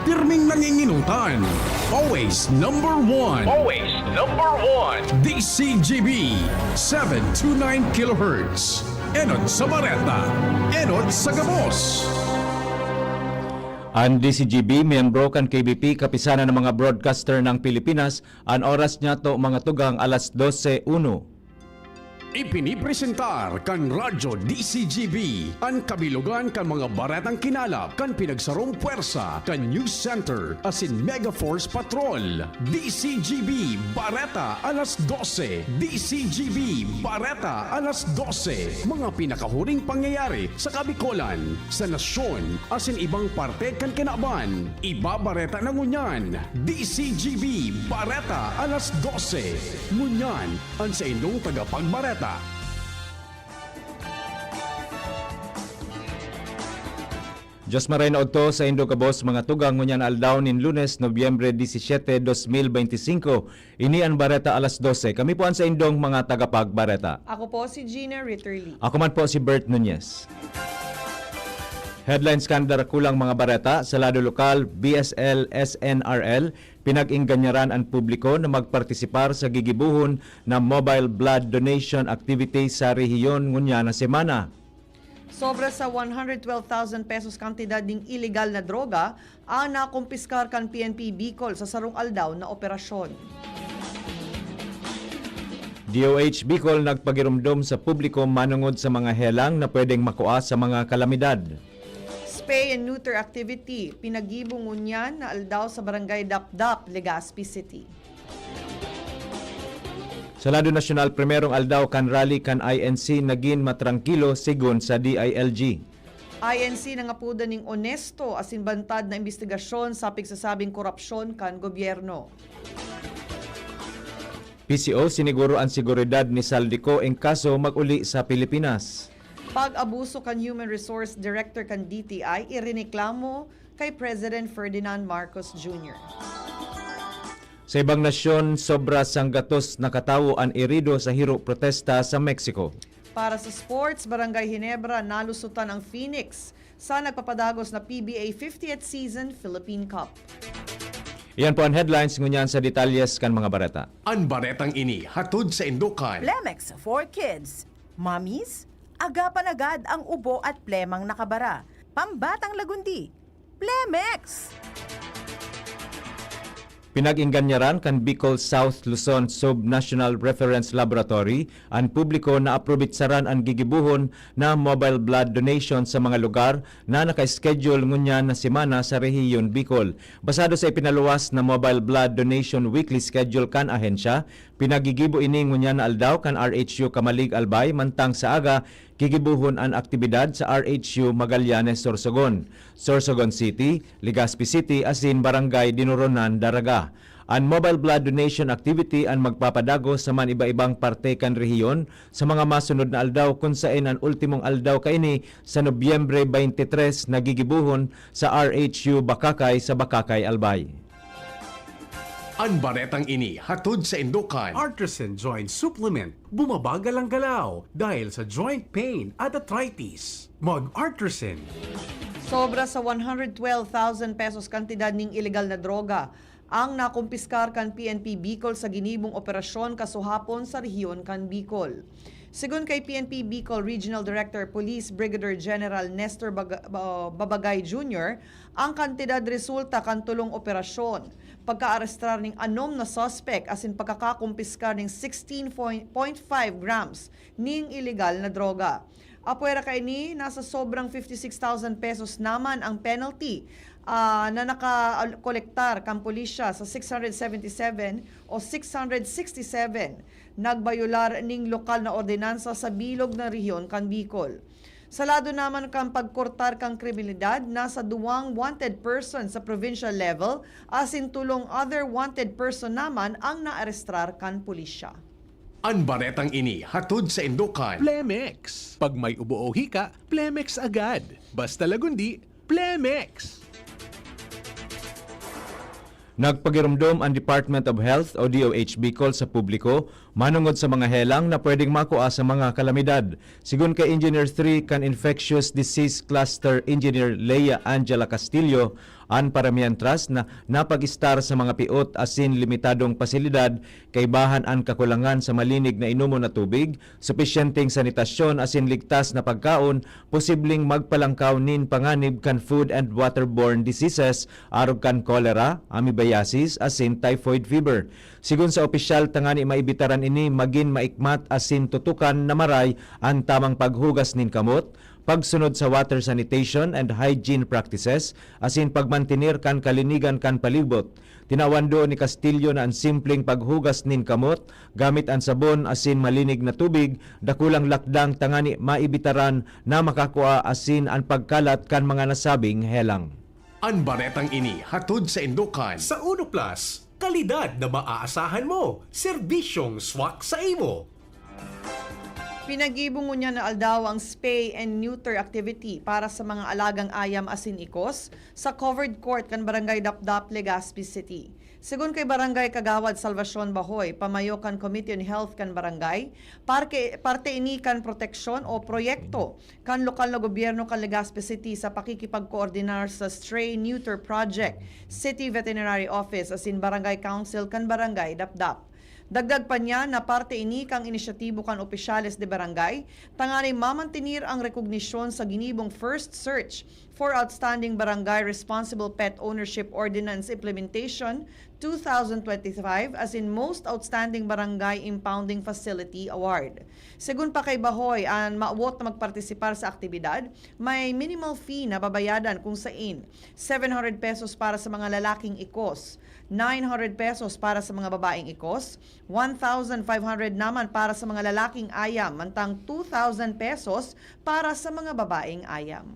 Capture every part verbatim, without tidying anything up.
Pirming nanginginutan. Always number one. Always number one. D C G B, seven two nine kilohertz. Enot sa bareta. Enot sa gabos. An D C G B, miyembro kan K B P, Kapisanan ng mga Broadcaster ng Pilipinas, an oras niya to, mga tugang, alas dose uno. Ipinipresentar kan Radyo D C G B an kabilogan kan mga baretang kinalap kan pinagsarong pwersa kan News Center asin Mega Force Patrol. D C G B Bareta alas dose. D C G B Bareta alas dose. Mga pinakahuring pangyayari sa Kabikolan, sa nasyon, asin ibang parte kan kinaban. Ibabareta na ngunyan, D C G B Bareta alas dose. Ngunyan, an saindong tagapagbareta. Diyos maray na udto saindo gabos, mga tugang, ngunyan aldaw nin Lunes, Nobyembre disisiete, dos mil beintisinko. Ini an Bareta alas dose. Kami po an saindong mga tagapagbareta. Ako po si Gina Ritterly. Ako man po si Bert Nunez. Headlines kan darakulang mga bareta sa lado lokal: B S L S N R L, pinag-engganyaran an publiko na magpartisipar sa gigibohon na mobile blood donation activity sa rehiyon ngunyan na semana. Sobra sa one hundred twelve thousand pesos kantidad ning ilegal na droga ang nakumpiskar kan P N P Bicol sa sarong aldaw na operasyon. D O H Bicol nagpagiromdom sa publiko manongod sa mga helang na pwedeng makua sa mga kalamidad. Spay and neuter activity, pinagibo ngunyan na aldaw sa Barangay Dapdap, Legazpi City. Sa lado nasyonal, primerong aldaw kan rally kan I N C nagin matrangkilo, sigon sa D I L G. I N C nangapodan ning onesto asin bantad na imbestigasyon sa pigsasabing korapsyon kan gobyerno. P C O, siniguro an seguridad ni Zaldy Co en kaso mag-uli sa Pilipinas. Pag-abuso kan Human Resource Director kan D T I, irereklamo kay President Ferdinand Marcos Junior. Sa ibang nasyon, sobra sanggatos na katawo an erido sa hiro protesta sa Mexico. Para sa sports, Barangay Ginebra, nalusotan ang Phoenix sa nagpapadagos na P B A fiftieth Season Philippine Cup. Iyan po an headlines, ngunyan sa detalyes kan mga bareta. An baretang ini hatod saindo kan Plemex for Kids. Mommies, agapan agad ang ubo at plemang nakabara. Pambatang lagundi, Plemex! Pinag-engganyaran kan Bicol South Luzon Sub-National Reference Laboratory an publiko na aprobitsaran an gigibohon na mobile blood donation sa mga lugar na naka-schedule ngunyan na semana sa Rehiyon Bicol. Basado sa ipinaluwas na Mobile Blood Donation Weekly Schedule kan ahensya, pinagigibo ini ngunyan na aldaw kan R H U Camalig, Albay, mantang sa aga, gigibohon an aktibidad sa R H U Magallanes, Sorsogon, Sorsogon City, Legazpi City, asin Barangay Dinoronan, Daraga. An mobile blood donation activity an magpapadagos sa man iba-ibang parte kan rehiyon sa mga masunod na aldaw, kun saen an ultimong aldaw kaini sa Nobyembre twenty-three na gigibohon sa R H U Bacacay sa Bacacay, Albay. An baretang ini hatod saindo kan Artisan Joint Supplement. Bumabagal ang galaw dahil sa joint pain at arthritis. Mag-Artisan. Sobra sa one hundred twelve thousand pesos kantidad ning ilegal na droga ang nakumpiskar kan P N P Bicol sa ginibong operasyon kasuhapon sa rehiyon kan Bicol. Sigon kay P N P Bicol Regional Director Police Brigadier General Nestor Baga-, Ba-, Babagay Junior, ang kantidad resulta kan tulong operasyon, pagkaarestar ning anom na suspek asin pagkakakumpiskar ning sixteen point five grams ning ilegal na droga. Apwera kaini, nasa sobrang fifty six thousand pesos naman ang penalty, ah, na nakakolektar kan pulisya sa six hundred seventy seven o six hundred sixty seven nagbayular ning lokal na ordinansa sa bilog na rehiyon kan Bicol. Sa lado naman kan pagkortar kan kriminalidad, nasa duwang wanted person sa provincial level asin tolong other wanted person naman ang naarestrar kan pulisya. An baretang ini hatod saindo kan Plemex. Pag may ubo o hika, Plemex agad. Basta lagundi, Plemex! Nagpagiromdom an Department of Health o D O H Bicol sa publiko manongod sa mga helang na pwedeng makua sa mga kalamidad. Sigon kay Engineer three kan Infectious Disease Cluster Engineer Lea Angela Castillo, An paramientras na napag-estar sa mga piot asin limitadong pasilidad, kaibahan an kakulangan sa malinig na inomon na tubig, supisyenteng sanitasyon asin ligtas na pagkaon, posibleng magpalangkaw nin panganib kan food and waterborne diseases, arog kan cholera, amoebiasis, asin typhoid fever. Sigon sa opisyal, tangani maibitaran ini, magin maikmat asin tutukan na maray an tamang paghugas nin kamot, pagsunod sa water sanitation and hygiene practices, asin pagmantener kan kalinigan kan palibot. Tinawan duon ni Castillo na an simpleng paghugas nin kamot gamit an sabon asin malinig na tubig, dakulang lakdang tangani maibitaran na makakua asin an pagkalat kan mga nasabing helang. An baretang ini hatod sa Indokan. Sa Uno Plus, kalidad na maaasahan mo, serbisyong swak sa imo. Pinag-ibo ngunyan na aldaw ang spay and neuter activity para sa mga alagang ayam asin ikos sa covered court kan Barangay Dapdap, Legazpi City. Segun kay Barangay Kagawad Salvacion Bahoy, pamayo kan Committee on Health kan barangay, parke, parte ini kan proteksyon o proyekto kan lokal na gobyerno kan Legazpi City sa pakikipagkoordinar sa Stray Neuter Project, City Veterinary Office asin Barangay Council kan Barangay Dapdap. Dagdag pa niya na parte ini kan inisyatibo kan opisyales de barangay tanganing mamantenir ang rekognisyon sa ginibong First Search for Outstanding Barangay Responsible Pet Ownership Ordinance Implementation two thousand twenty-five asin Most Outstanding Barangay Impounding Facility Award. Segun pa kay Bahoy, an mawot na magpartisipar sa aktibidad, may minimal fee na babayadan kung sain seven hundred pesos para sa mga lalaking ikos, nine hundred pesos para sa mga babaeng ikos, one thousand five hundred naman para sa mga lalaking ayam, mantang two thousand pesos para sa mga babaeng ayam.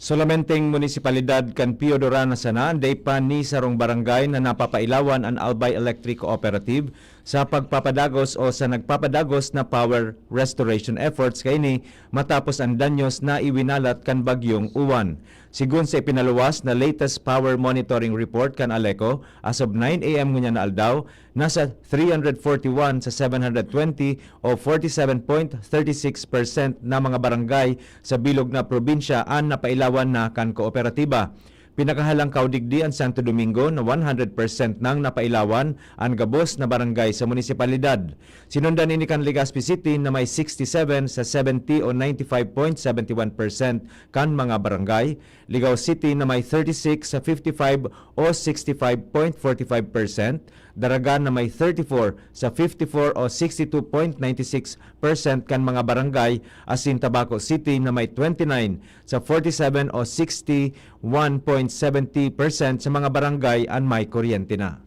Solamenteng munisipalidad kan Pio Duran na sana, dai pa ni sarong barangay na napapailawan an Albay Electric Cooperative sa pagpapadagos o sa nagpapadagos na power restoration efforts kaini matapos an danyos na iwinalat kan Bagyong Uwan. Sigon sa ipinaluwas na latest power monitoring report kan ALECO, as of nine A M ngunyan na aldaw, nasa three hundred forty-one sa seven hundred twenty o forty-seven point thirty-six percent na mga barangay sa bilog na probinsya an napailawan na kan kooperatiba. Pinakahalangkaw digdi an Santo Domingo na one hundred percent nang napailawan an gabos na barangay sa munisipalidad. Sinundan ini kan Legazpi City na may sixty-seven sa seventy o ninety-five point seventy-one percent kan mga barangay, Ligao City na may thirty-six sa fifty-five o sixty-five point forty-five percent, Daraga na may thirty-four sa fifty-four o sixty-two point ninety-six percent kan mga barangay, asin Tabaco City na may twenty-nine sa forty-seven o sixty-one point seventy percent sa mga barangay an may kuryente na.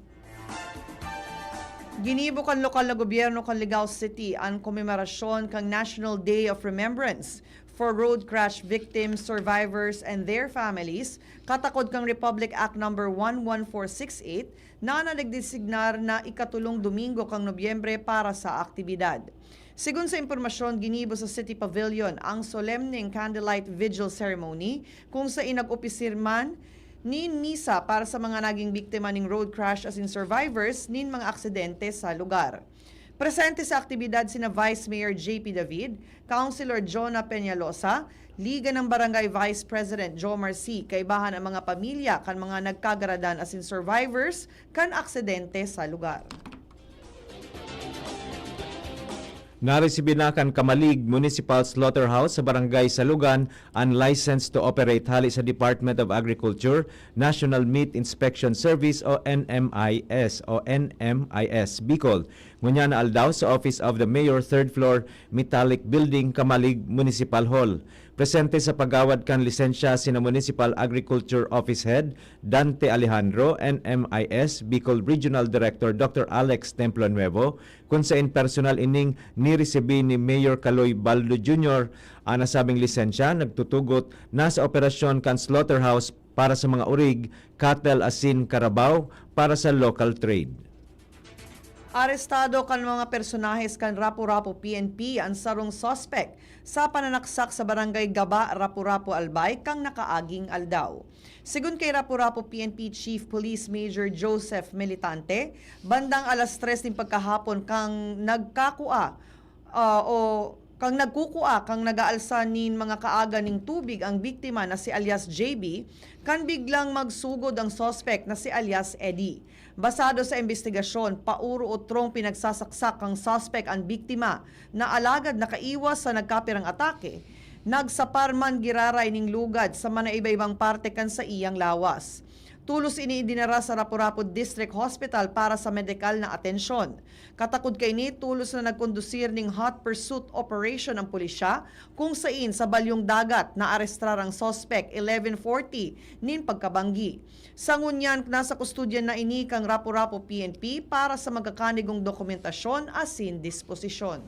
Ginibo kan lokal na gobyerno kan Ligao City an komemarasyon kan National Day of Remembrance for road crash victims, survivors, and their families, katakod kan Republic Act Number one one four six eight, na nagdesignar na ikatulong Domingo kan Nobyembre para sa aktibidad. Sigon sa impormasyon, ginibo sa City Pavilion ang solemneng candlelight vigil ceremony, kung sain nag-opisir man nin misa para sa mga naging biktima ning road crash asin survivors nin mga aksidente sa lugar. Presente sa aktibidad sina Vice Mayor J P David, Councilor Jonah Peñalosa, Liga ng Barangay Vice President Jomar C., kaibahan ang mga pamilya kan mga nagkagaradan asin survivors kan aksidente sa lugar. Naresibi na kan Camalig Municipal Slaughterhouse sa Barangay Salugan an License to Operate hale sa Department of Agriculture, National Meat Inspection Service o N M I S o N M I S Bicol. Ngunyan na aldaw sa Office of the Mayor, third floor, Metallic Building, Camalig Municipal Hall. Presente sa paggawad kan lisensya sina Municipal Agriculture Office Head Dante Alejandro, N M I S Bicol Regional Director Doctor Alex Templo Nuevo, kun sain personal ining niresibi ni Mayor Kaloy Baldo Junior. An nasabing lisensya nagtutugot na sa operasyon kan slaughterhouse para sa mga orig, cattle asin karabaw para sa local trade. Arestado kan mga personahes kan Rapu-Rapu P N P an sarong suspek sa pananaksak sa Barangay Gaba, Rapu-Rapu, Albay kan nakaaging aldaw. Sigon kay Rapu-Rapu P N P Chief Police Major Joseph Militante, bandang alas tres nin pagkahapon kan nagkakua, ah, o kan nagkukua kan nag-aalsa nin mga kaaga nin tubig ang biktima na si alias J B, kan biglang magsugod ang suspek na si alias Eddie. Basado sa imbestigasyon, pauro-otrong pinagsasaksak kan suspek an biktima na alagad nakaiwas sa nagkapirang atake. Nagsapar man giraray nin lugad sa manaiba-ibang parte kan saiyang lawas. Tolos ini idinara sa Rapu-Rapu District Hospital para sa medikal na atensyon. Katakod kaini, tolos na nagkondusir nin hot pursuit operation ang pulisya, kung sain sa Balyong Dagat naarestar ang suspek eleven forty nin pagkabanggi. Sa ngunyan, nasa kustodiya na ini kan Rapu-Rapu P N P para sa magkakanigong dokumentasyon asin disposisyon.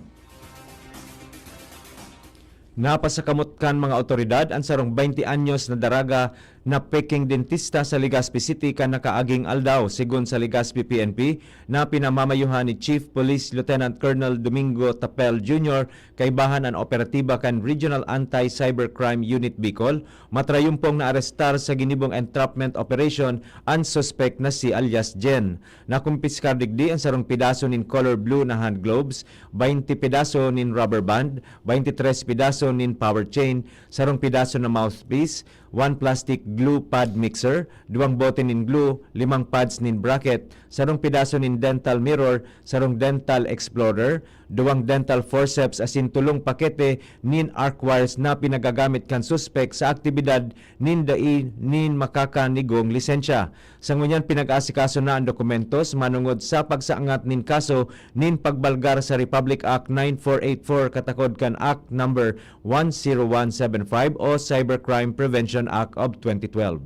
Napasakamot kan mga awtoridad an sarong baynte anyos na daraga na peking dentista sa Legazpi City kan nakaaging aldaw. Segun sa Legazpi P N P, na pinamamayohan ni Chief Police Lieutenant Colonel Domingo Tapel Junior, kaibahan an operatiba kan Regional Anti-Cybercrime Unit Bicol, matrayumpong naarestar sa ginibong entrapment operation an suspek na si alias Jen. Nakumpiskar digdi an sarong pidaso nin color blue na hand gloves, baynte pidaso nin rubber band, baynte tres pidaso nin power chain, sarong pidaso na mouthpiece, one plastic glue pad mixer, duwang bote nin glue, limang pads nin bracket, sarong pidaso nin dental mirror, sarong dental explorer, duwang dental forceps asin tolong pakete nin arc wires na pinagagamit kan suspek sa aktibidad nin dai nin makakanigong lisensya. Sa ngunyan, pinag-aasikaso na an dokumentos manongod sa pagsaangat nin kaso nin pagbalgar sa Republic Act nine four eight four katakod kan Act Number one zero one seven five o Cybercrime Prevention Act of twenty twelve.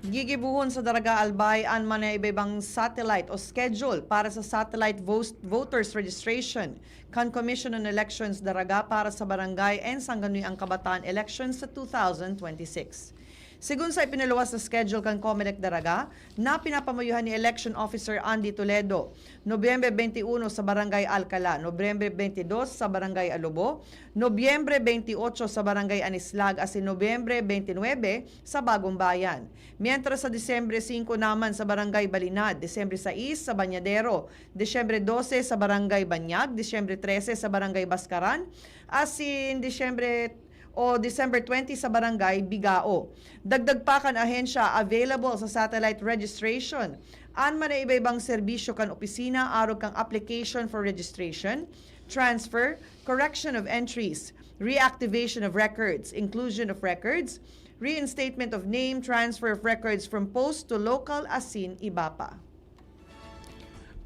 Gigibohon sa Daraga Albay an manaiba-ibang satellite o schedule para sa satellite vos-, voters registration kan Commission on Elections Daraga para sa barangay and Sangguniang Kabataan elections sa two thousand twenty-six. Segun sa ipinaluwas na schedule kan Comelec Daraga, na pinapamayohan ni Election Officer Andy Toledo, Nobyembre twenty-one sa Barangay Alcala, Nobyembre twenty-dos sa Barangay Alobo, Nobyembre twenty-ocho sa Barangay Anislag, asin Nobyembre twenty-nine sa Bagong Bayan. Mientras sa Disyembre singko naman sa Barangay Balinad, Disyembre sais sa Bañadero, Disyembre dose sa Barangay Banyag, Disyembre trese sa Barangay Bascaran, asin Disyembre o December twenty sa Barangay Bigao. Dagdag pa kan ahensya, available sa satellite registration an manaiba-ibang serbisyo kan opisina arog kan application for registration, transfer, correction of entries, reactivation of records, inclusion of records, reinstatement of name, transfer of records from post to local, asin iba pa.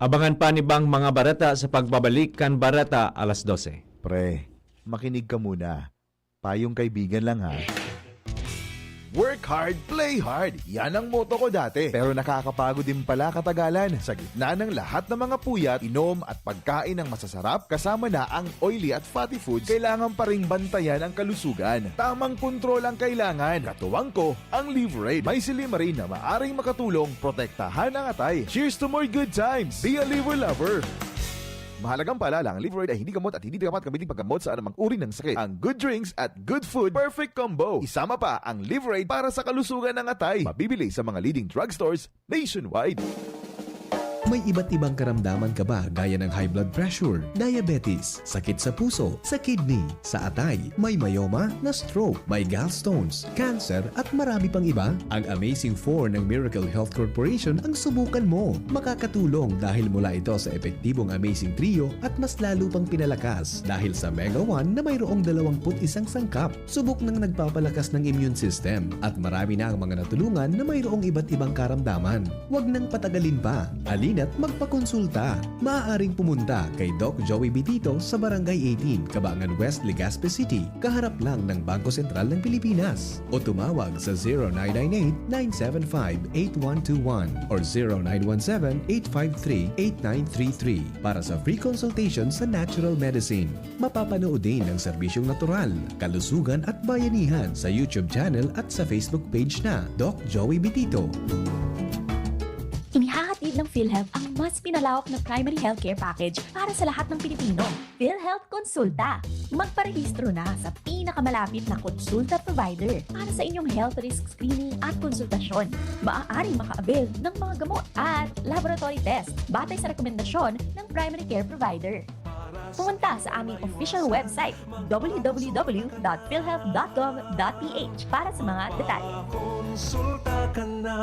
Abangan pa an ibang mga bareta sa pagbabalik kan Bareta alas dose. Pre, makinig ka muna. Payong kaibigan lang, ha. Work hard, play hard. Yan ang motto ko dati. Pero nakakapagod din pala katagalan. Sa gitna ng lahat ng mga puyat, inom at pagkain ng masasarap, kasama na ang oily at fatty foods, kailangan pa ring bantayan ang kalusugan. Tamang kontrol ang kailangan. Katuwang ko, ang Livraid. May silymarin na maaring makatulong protektahan ang atay. Cheers to more good times! Be a Liver Lover! Mahalagang paalala, ang Livraid ay hindi gamot at hindi dapat gamitin paggamot sa anumang uri ng sakit. Ang good drinks at good food, perfect combo. Isama pa ang Livraid para sa kalusugan ng atay. Mabibili sa mga leading drugstores nationwide. May iba't ibang karamdaman ka ba, gaya ng high blood pressure, diabetes, sakit sa puso, sa kidney, sa atay, may myoma, na-stroke, may gallstones, cancer, at marami pang iba? Ang Amazing Four ng Miracle Health Corporation ang subukan mo. Makakatulong dahil mula ito sa epektibong Amazing Trio at mas lalo pang pinalakas dahil sa Mega One na mayroong dalawampu't isang sangkap. Subok nang nagpapalakas ng immune system at marami na ang mga natulungan na mayroong iba't ibang karamdaman. Huwag nang patagalin pa. Halina't magpakonsulta. Maaaring pumunta kay Doc Joey Bitito sa Barangay eighteen, Cabangan West, Legazpi City, kaharap lang ng Bangko Sentral ng Pilipinas. O tumawag sa zero nine nine eight, nine seven five, eight one two one or zero nine one seven, eight five three, eight nine three three para sa free consultation sa natural medicine. Mapapanood din ang serbisyong natural, kalusugan at bayanihan sa YouTube channel at sa Facebook page na Doc Joey Bitito. Inihahatid ng PhilHealth ang mas pinalawak na primary healthcare package para sa lahat ng Pilipino. PhilHealth Konsulta. Magparehistro na sa pinakamalapit na konsulta provider para sa inyong health risk screening at konsultasyon. Maaaring maka-avail ng mga gamot at laboratory test batay sa rekomendasyon ng primary care provider. Para Pumunta sa aming official website, w w w dot philhealth dot gov dot p h, para sa mga detalye. Konsulta ka na.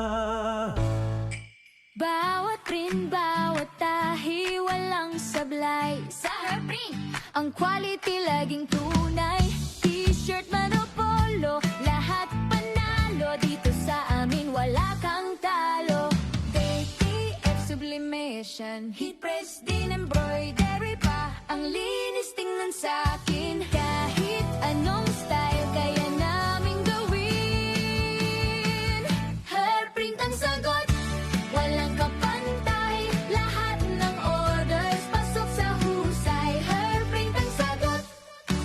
Bawat print, bawat tahi, walang sablay. Sa Herbrin, ang quality laging tunay. T-shirt man o polo, lahat panalo. Dito sa amin, wala kang talo. K T F Sublimation, Heat Press, din embroidery pa. Ang linis tingnan sa akin. Kahit anong style, kaya naming gawin. Hair print ang sagot, walang kapantay. Lahat ng orders, pasok sa husay. Hair print ang sagot,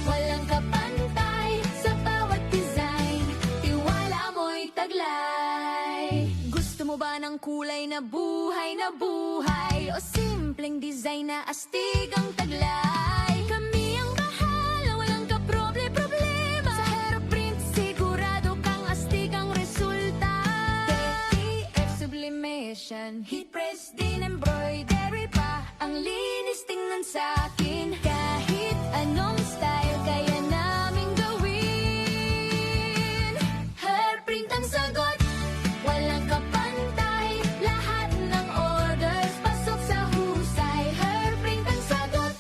walang kapantay. Sa bawat design, tiwala mo'y taglay. Gusto mo ba ng kulay na buhay na buhay? O simpleng design na astig ang taglay? Kami ang bahala, walang kaproble-problema. Sa Hair Print, sigurado kang astig ang resulta. K T F Sublimation, Heat Press, din embroidery pa. Ang linis tingnan sa akin. Kahit anong style, kaya naming gawin. Hair Print ang sagot, walang kapantay. Lahat ng orders, pasok sa husay. Hair Print ang sagot,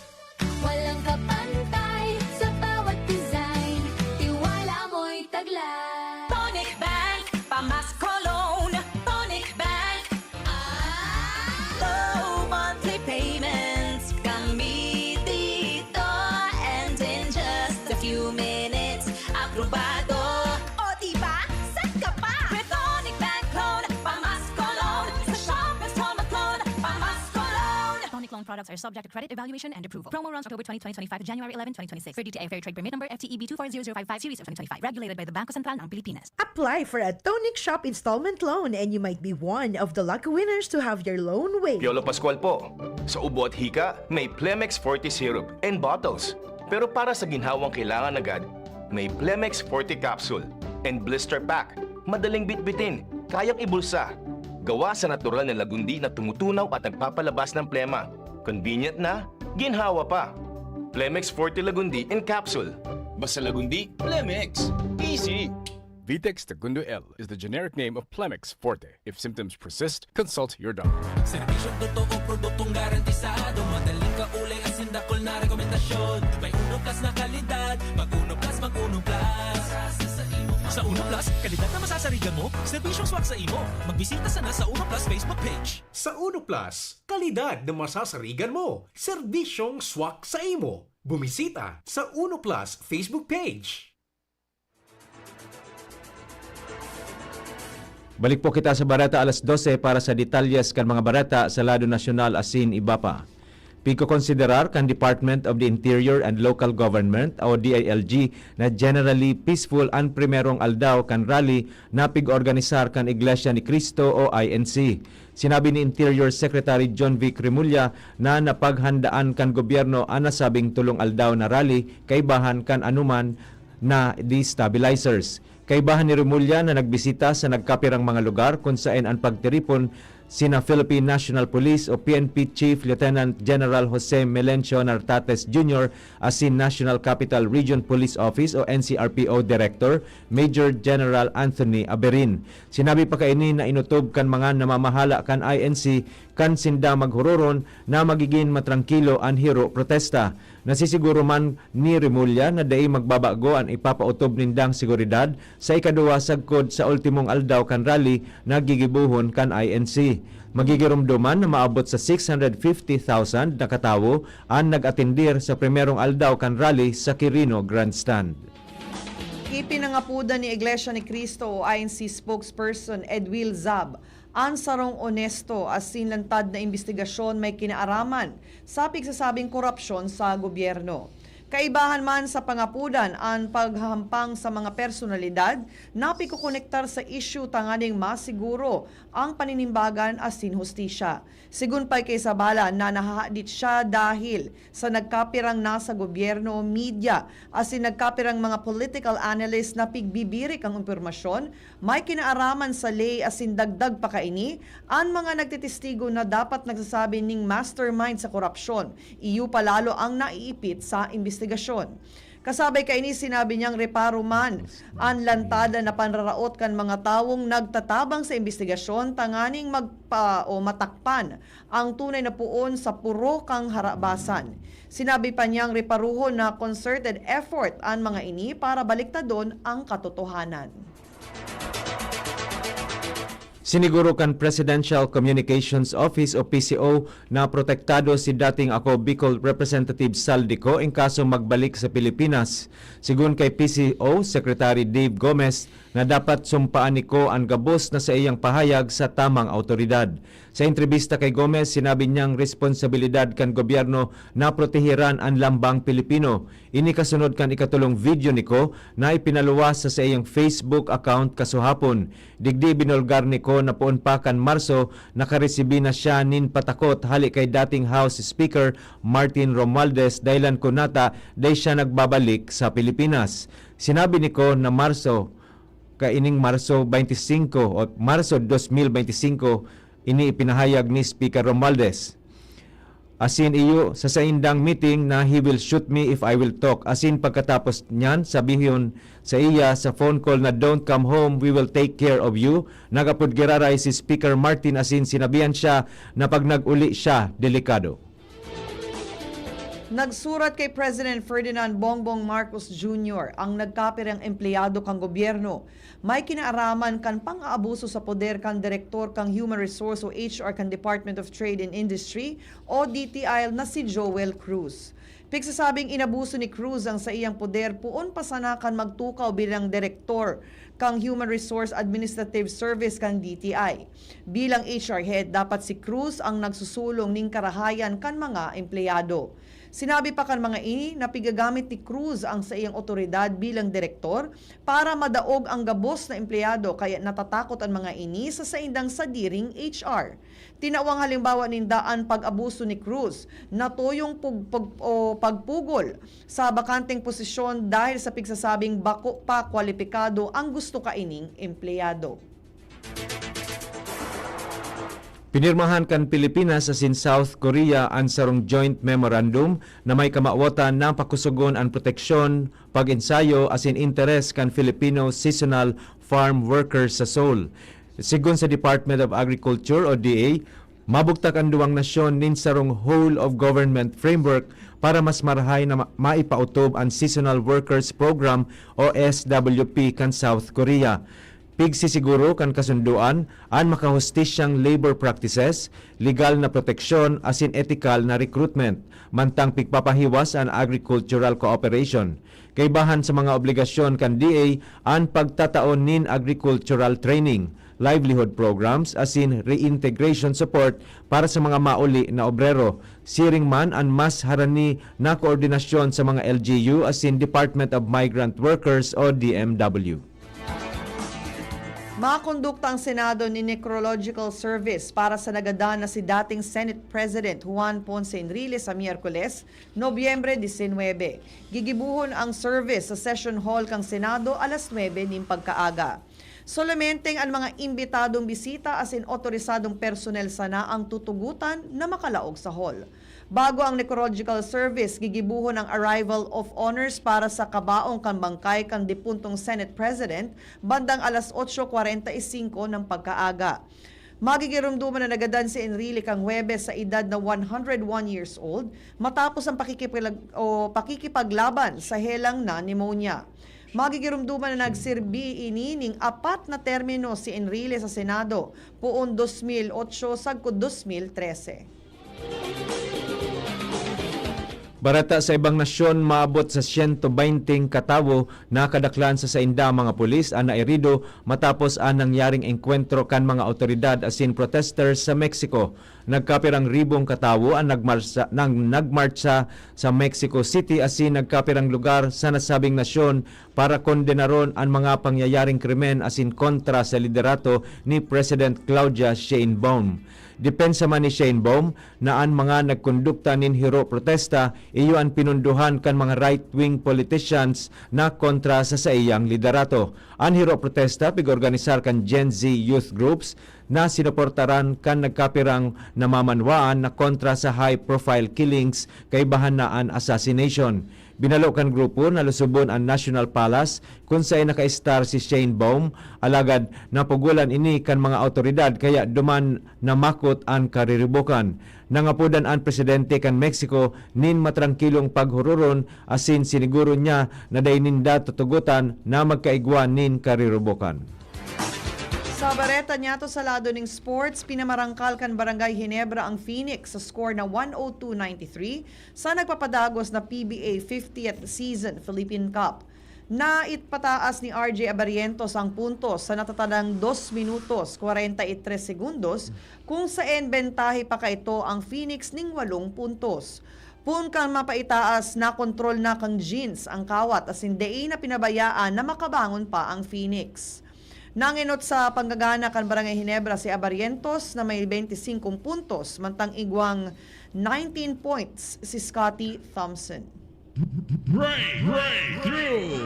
walang kapantay. Sa bawat design, tiwala mo'y taglay. Tonic Bank, Pamas Cologne. Tonic Bank. Low monthly payments. Kami dito. And in just a few minutes, aprobado. O diba? Set ka pa! With Tonic Bank Loan, Pamas Cologne. Sa shop, installment loan, Pamas Cologne. Tonic loan products are subject to credit evaluation and approval. Promo runs October twenty, twenty twenty-five to January eleven, twenty twenty-six. Per D T I Fair Trade Permit Number F T E B two four zero zero five five series of twenty twenty-five. Regulated by the Bangko Sentral ng Pilipinas. Apply for a Tonic Shop installment loan and you might be one of the lucky winners to have your loan waived. Piolo Pascual po. Sa ubo at hika, may Plemex Forte Syrup and bottles. Pero para sa ginhawang kailangan agad, may Plemex Forte Capsule and Blister Pack. Madaling bitbitin, kayang ibulsa. Gawa sa natural na lagundi na tumutunaw at nagpapalabas ng plema. Convenient na, ginhawa pa. Plemex Forte Lagundi in Capsule. Basta Lagundi, Plemex. Easy! Vitex Tagundo L is the generic name of Plemex Forte. If symptoms persist, consult your doctor. Serbisyong totoo, produktong garantisado. Madaling kaulay, asin dakul na rekomendasyon. May Uno Plus na kalidad. Mag Uno Plus, mag Uno Plus. Sa Uno Plus, kalidad na masasarigan mo, serbisyong swak sa imo. Magbisita sana sa Uno Plus Facebook page. Sa Uno Plus, kalidad na masasarigan mo, serbisyong swak sa imo. Bumisita sa Uno Plus Facebook page. Balik po kita sa Bareta alas dose para sa detalyes kan mga bareta sa lado nasyonal asin iba pa. Pigkokonsiderar kan Department of the Interior and Local Government o D I L G na generally peaceful an primerong aldaw kan rally na pig-organisar kan Iglesia ni Cristo o I N C. Sinabi ni Interior Secretary John Vic Remulla na napaghandaan kan gobyerno an nasabing tolong aldaw na rally kaibahan kan anoman na destabilizers. Kaibahan ni Remulla na nagbisita sa nagkapirang mga lugar kun saen an pagtiripon sina Philippine National Police o P N P Chief Lieutenant General Jose Melencio Nartates Junior asin National Capital Region Police Office o N C R P O Director Major General Anthony Aberin. Sinabi pa kaini na inotob kan mga namamahala kan I N C kan sinda maghuroron na magigin matrangkilo an hiro protesta. Nasisiguro man ni Remulla na dai magbabago an ipapaotob nindang seguridad sa ikaduwa sagkod sa ultimong aldaw kan rally na gigibohon kan I N C. Magigiromdoman na maabot sa six hundred fifty thousand na katawo an nag-atendir sa primerong aldaw kan rally sa Quirino Grandstand. Ipinangapodan ni Iglesia ni Cristo o I N C spokesperson Edwil Zab an sarong onesto asin lantad na imbestigasyon may kinaaraman sa pigsasabing korapsyon sa gobyerno. Kaibahan man sa pangapudan an paghahampang sa mga personalidad na pikokonektar sa isyu tanganing masiguro ang paninimbagan asin hustisya. Sigun pa kay Zabala na nahahadit siya dahil sa nagkapirang nasa gobyerno, media, asin nagkapirang mga political analyst na pigbibirik ang impormasyon, may kinaaraman sa ley asin dagdag pa kaini, an mga nagtitistigo na dapat nagsasabi ning mastermind sa korapsyon, iyo pa lalo ang naiipit sa imbestigasyon. Kasabay kaini, sinabi niyang reparo man an lantadan na panraraot kan mga tawong nagtatabang sa imbestigasyon tanganing magpa-, o matakpan ang tunay na poon sa puro kang harabasan. Sinabi pa niyang reparuhon na concerted effort an mga ini para baliktadon ang katotohanan. Siniguro kan Presidential Communications Office o P C O na protektado si dating Ako Bicol Representative Sal Dico in kaso magbalik sa Pilipinas. Sigun kay P C O Secretary Dave Gomez na dapat sumpaan ni Dico an gabos na saiyang pahayag sa tamang awtoridad. Sa entrebista kay Gomez, sinabi niyang responsabilidad kan gobyerno na proteheran an lambang Pilipino. Ini kasunod kan ikatolong video ni Dico na ipinaluwas sa saiyang Facebook account kasuhapon. Digdi binulgar ni Dico na poon pa kan Marso, nakaresibi na siya nin patakot hali kay dating House Speaker Martin Romualdez, dahilan kunata dai siya nagbabalik sa Pilipinas. Sinabi ni Dico na Marso, kaining Marso twenty-five o Marso dos mil bente singko, ini ipinahayag ni Speaker Romualdez. Asin iyo sa saindang meeting na, "He will shoot me if I will talk." Asin pagkatapos niyan, sabihon sa iya sa phone call na, "Don't come home, we will take care of you." Nag-apod giraray si Speaker Martin asin sinabihan siya na pag nag-uli siya, delikado. Nagsurat kay President Ferdinand Bongbong Marcos Junior ang nagkapirang empleyado kan gobyerno may kinaaraman kan pang-aabuso sa poder kan direktor kan Human Resource o H R kan Department of Trade and Industry o D T I na si Joel Cruz. Pigsasabing inabuso ni Cruz ang saiyang poder poon pa sana kan magtukaw bilang direktor kan Human Resource Administrative Service kan D T I. Bilang H R head, dapat si Cruz ang nagsusulong nin karahayan kan mga empleyado. Sinabi pa kan mga ini na pigagamit ni Cruz ang saiyang awtoridad bilang direktor para madaog ang gabos na empleyado, kaya natatakot an mga ini sa saindang sadiring H R. Tinawang halimbawa ninda an pag-abuso ni Cruz, natuyong pug-, pag-, o pagpugol sa bakanteng posisyon dahil sa pigsasabing bako pa kwalipikado ang gusto kaining empleyado. Pinirmahan kan Pilipinas asin South Korea an sarong joint memorandum na may kamawatan na pakusogon an proteksyon, pag-ensayo asin interes kan Filipino seasonal farm workers sa Seoul. Sigon sa Department of Agriculture o D A, mabugtak an duwang nasyon nin sarong whole of government framework para mas marahay na ma-, maipautob an Seasonal Workers Program o S W P kan South Korea. Pigsisiguro kan kasundoan an makahustisyang labor practices, legal na proteksyon asin etikal na recruitment, mantang pigpapahiwas an agricultural cooperation. Kaibahan sa mga obligasyon kan D A an pagtatao nin agricultural training, livelihood programs asin reintegration support para sa mga mauli na obrero. Siring man an mas harani na koordinasyon sa mga L G U asin Department of Migrant Workers o D M W. Makondukta ang Senado nin necrological service para sa nagadan na si dating Senate President Juan Ponce Enrile sa Miyerkules, Nobyembre disinwebe. Gigibohon ang service sa Session Hall kan Senado alas nuebe nin pagkaaga. Solomenteng an mga imbitadong bisita asin otorisadong personnel sana ang tutugotan na makalaog sa hall. Bago ang necrological service, gigibohon ang arrival of honors para sa kabaong kan bangkay kan depuntong Senate President bandang alas otso kwarenta y singko ng pagkaaga. Magigiromdoman na nagadan si Enrile kan Huwebes sa edad na one hundred one years old, matapos ang pakikipag-, o pakikipaglaban sa helang na pneumonia. Magigiromdoman na nagserbi ini ning apat na termino si Enrile sa Senado, poon dos mil otso sagkod dos mil trese. Bareta sa ibang nasyon, maabot sa siyento beynteng katawo na kadaklan sa sainda mga pulis an nairido matapos an nangyaring engkwentro kan mga awtoridad asin protesters sa Mexico. Nagkapirang ribong katawo an nagmarsa-, nang nagmartsa sa Mexico City asin nagkapirang lugar sa nasabing nasyon para kondenaron an mga pangyayaring krimen asin kontra sa liderato ni President Claudia Sheinbaum. Depensa man ni Sheinbaum na an mga nagkondukta nin hiro protesta iyo an pinundohan kan mga right-wing politicians na kontra sa saiyang liderato. An hiro protesta pig-organisar kan Gen Z youth groups na sinuportaran kan nagkapirang namamanwaan na kontra sa high-profile killings kaibahan na an assassination. Binalo kan grupo na lusubon an National Palace kun saen nakaestar si Sheinbaum, alagad napugolan ini kan mga awtoridad kaya duman namakot an kariribokan. Nangapodan an presidente kan Mexico nin matrangkilong paghururon asin siniguro niya na dai ninda tutugotan na magkaigwa nin kariribokan. Sa bareta niyato sa lado ning sports, pinamarangkal kan Barangay Ginebra ang Phoenix sa score na one oh two ninety-three sa nagpapadagos na P B A fiftieth Season Philippine Cup. Naipataas ni R J Abarientos ang puntos sa natatadang dos minutos, kwarenta y tres segundos, kung saen bentahe pa kaito ang Phoenix ning walong puntos. Poon kan mapaitaas, nakontrol na kan Jeans ang kawat asin dai na pinabayaan na makabangon pa ang Phoenix. Nangenot sa panggagana kan Barangay Ginebra si Abarientos na may bente singkong puntos, mantang igwang nineteen points si Scotty Thompson. Break, breakthrough!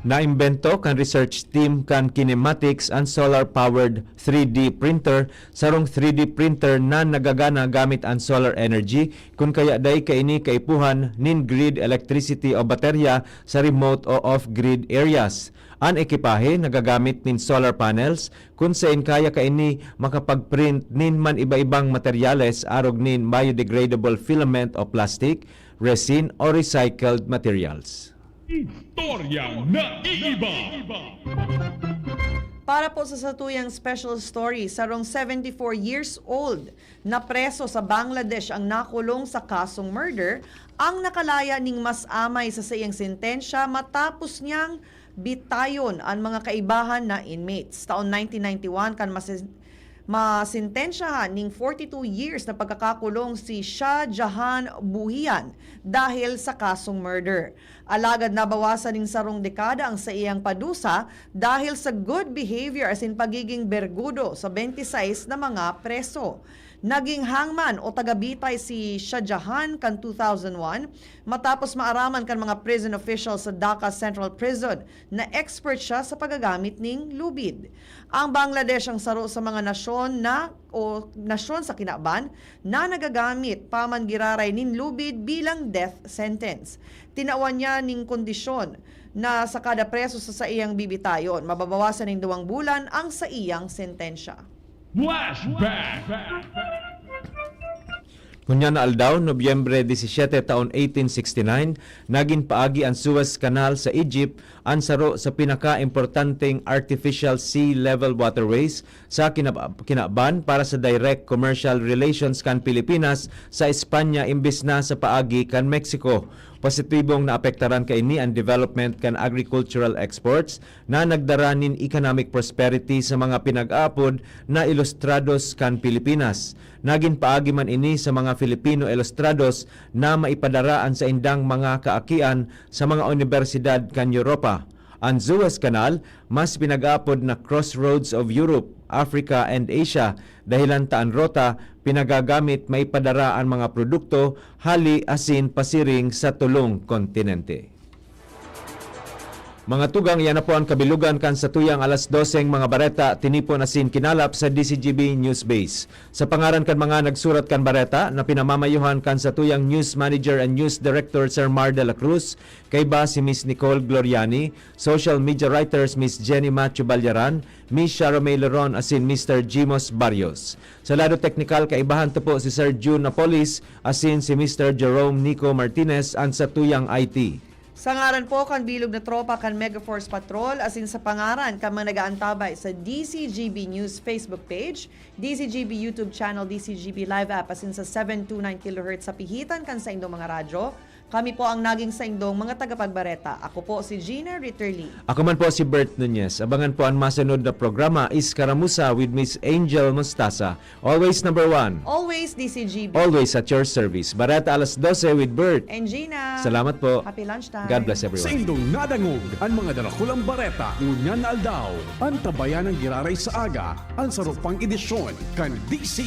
Naimbento kan research team kan Kinematics an solar-powered three D printer, sarong three D printer na nagagana gamit an solar energy, kun kaya dai kaini kaipuhan nin grid electricity o baterya sa remote o off-grid areas. An ekipahe nagagamit nin solar panels, kun saen kaya kaini makapag-print nin man iba-ibang materyales arog nin biodegradable filament o plastic, resin o recycled materials. Istoryang naiiba. Para po sa satuyang special story, sarong seventy-four years old na preso sa Bangladesh ang nakulong sa kasong murder, ang nakalaya ning mas amay sa saiyang sentensya matapos niyang bitayon an mga kaibahan na inmates. Taon nineteen ninety-one kan masi-, masentensyahan ning forty-two years na pagkakakulong si Shah Jahan Bhuyan dahil sa kasong murder. Alagad nabawasan nin sarong dekada ang saiyang padusa dahil sa good behavior asin pagiging bergudo sa twenty-six na mga preso. Naging hangman o tagabitay si Shah Jahan kan two thousand one matapos maaraman kan mga prison officials sa Dhaka Central Prison na expert siya sa paggagamit ning lubid. Ang Bangladesh ang saro sa mga nasyon na o nasyon sa kinaban na nagagamit pa man giraray nin lubid bilang death sentence. Tinawan niya ning kondisyon na sa kada preso sa saiyang bibitayon, mababawasan nin duwang bulan ang saiyang sentensya. Flashback! Ngunyan na aldaw, Nobyembre disisiete, taon eighteen sixty-nine, nagin paagi an Suez Canal sa Egypt, an saro sa pinaka-importanteng artificial sea level waterways sa kinab-, kinaban para sa direct commercial relations kan Pilipinas sa Espanya imbes na sa paagi kan Mexico. Positibong naapektaran kaini an development kan agricultural exports na nagdara nin economic prosperity sa mga pinag-aapod na ilustrados kan Pilipinas. Nagin paagi man ini sa mga Filipino ilustrados na maipadara an saindang mga kaakian sa mga unibersidad kan Europa. An Suez Canal, mas pinag-aapod na crossroads of Europe, Africa, and Asia, dahelan ta an rota pinagagamit maipadara an mga produkto hali asin pasiring sa tulong kontinente. Mga tugang, iyan na po an kabilugan kan satuyang alas doseng mga bareta, tinipon asin kinalap sa D Z G B News Base. Sa pangaran kan mga nagsurat kan bareta na pinamamayohan kan satuyang News Manager and News Director, Sir Mar de la Cruz, kaiba si Miss Nicole Gloriani, social media writers Miss Jenny Macho Balyaran, Miss Charome Leron asin Mister Jimos Barrios. Sa lado teknikal, kaibahan ta po si Sir June Napolis asin si Mister Jerome Nico Martinez an satuyang I T. Sa ngaran po kan bilog na tropa kan Mega Force Patrol, asin sa pangaran kan mga nag-aantabay sa D C G B News Facebook page, D C G B YouTube channel, D C G B Live app, asin sa seven two nine kilohertz sa pihitan kan saindong mga radyo, kami po ang naging saindong mga tagapagbareta. Ako po si Gina Ritterly. Ako man po si Bert Nunez. Abangan po ang masunod na programa, Iskaramuza with Miss Angel Mostaza. Always number one. Always D C G B. Always at your service. Bareta alas dose with Bert. And Gina. Salamat po. Happy lunchtime. God bless everyone. Saindong nadangog an mga darakulang bareta ngunyan na aldaw. Antabayan ang giraray sa aga, an saro pang edisyon kan D C